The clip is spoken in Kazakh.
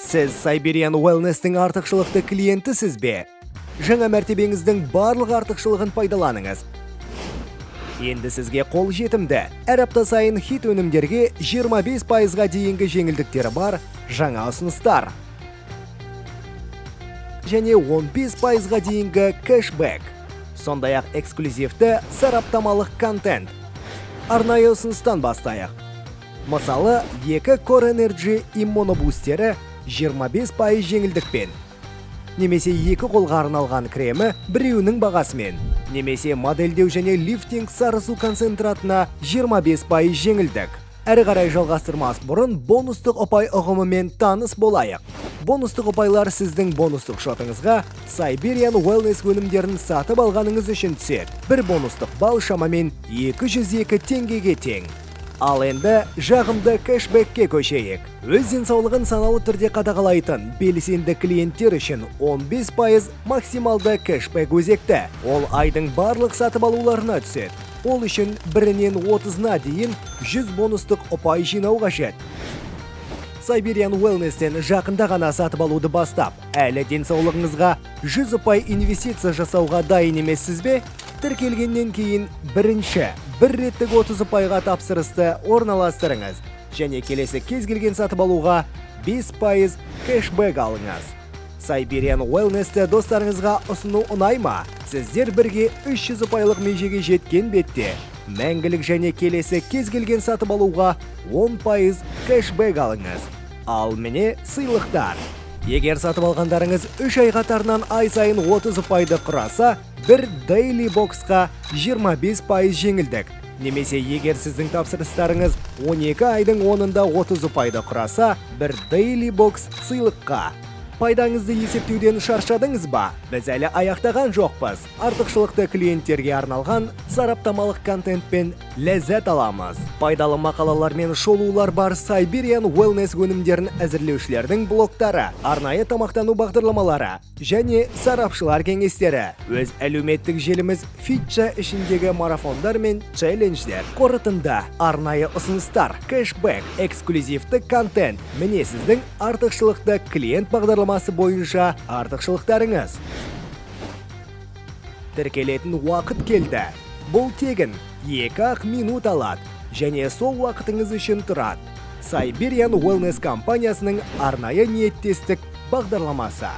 Сіз Siberian Wellness-тің артықшылықты клиентісіз бе? Жаңа мәртебеңіздің барлық артықшылығын пайдаланыңыз. Енді сізге қол жетімді. Әр апта сайын хит өнімдерге 25%-ға дейінгі жеңілдіктері бар жаңа ұсыныстар. Және 15%-ға дейінгі кэшбэк. Сондай-ақ эксклюзивті сараптамалық контент. Арнайы ұсыныстан бастайық. Мысалы, екі Core Energy иммунобустері 25% жеңілдікпен. Немесе екі қолға арналған кремі біреуінің бағасымен. Немесе модельдеу және лифтинг сары су концентратына 25% жеңілдік. Әрі қарай жалғастырмас бұрын бонустық ұпай ұғымымен таныс болайық. Бонустық ұпайлар сіздің бонустық шотыңызға Siberian Wellness өнімдерін сатып алғаныңыз үшін түседі. Бір бонустық балл шамамен 202 теңгеге тең. Ал енді жағымды кэшбэкке көшейік. Өз денсаулығын саналы түрде қадағалайтын белсенді клиенттер үшін 15% максималды кэшбэк өзекті. Ол айдың барлық сатып алуларына түседі. Ол үшін бірінен 30-на дейін 100 бонустық ұпай жинау қажет. Siberian Wellness-тен жақында ғана сатып алуды бастап, әлі денсаулығыңызға 100 ұпай инвестиция жасауға дайын емессіз бе? Тіркелгеннен кейін бірінші, бір реттік 30 ұпайға тапсырысты орналастырыңыз және келесі кез келген сатып алуға 5% кэшбэк алыңыз. Siberian Wellness-ті достарыңызға ұсыну ұнай ма? Сіздер бірге 300 ұпайлық межеге жеткен бетте мәңгілік және келесі кез келген сатып алуға 10% кэшбэк алыңыз. Ал міне сыйлықтар. Егер сатып алғандарыңыз 3 ай қатарынан ай сайын 30 ұпайды құраса, бір Daily Box-қа 25% жеңілдік. Немесе егер сіздің тапсырыстарыңыз 12 айдың 10-ында 30 ұпайды құраса, бір Daily Box сыйлыққа. Пайдаңызды есептеуден шаршадыңыз ба? Біз әлі аяқтаған жоқпыз. Артықшылықты клиенттерге арналған сараптамалық контентпен ләззат аламыз. Пайдалы мақалалар мен шолулар бар Siberian Wellness өнімдерін әзірлеушілердің блогтары, арнайы тамақтану бағдарламалары және сарапшылар кеңестері. Өз әлеуметтік желіміз фитча ішіндегі марафондар мен челлендждер. Қорытынды, арнайы ұсыныстар, кэшбэк, эксклюзивті контент. Міне сіздің артықшылықты клиент бағдарламасы бойынша артықшылықтарыңыз. Тіркелетін уақыт келді. Бұл тегін, 2-ақ минут алады және сол уақытыңыз үшін тұрады. Siberian Wellness компаниясының арнайы ниеттестік бағдарламасы.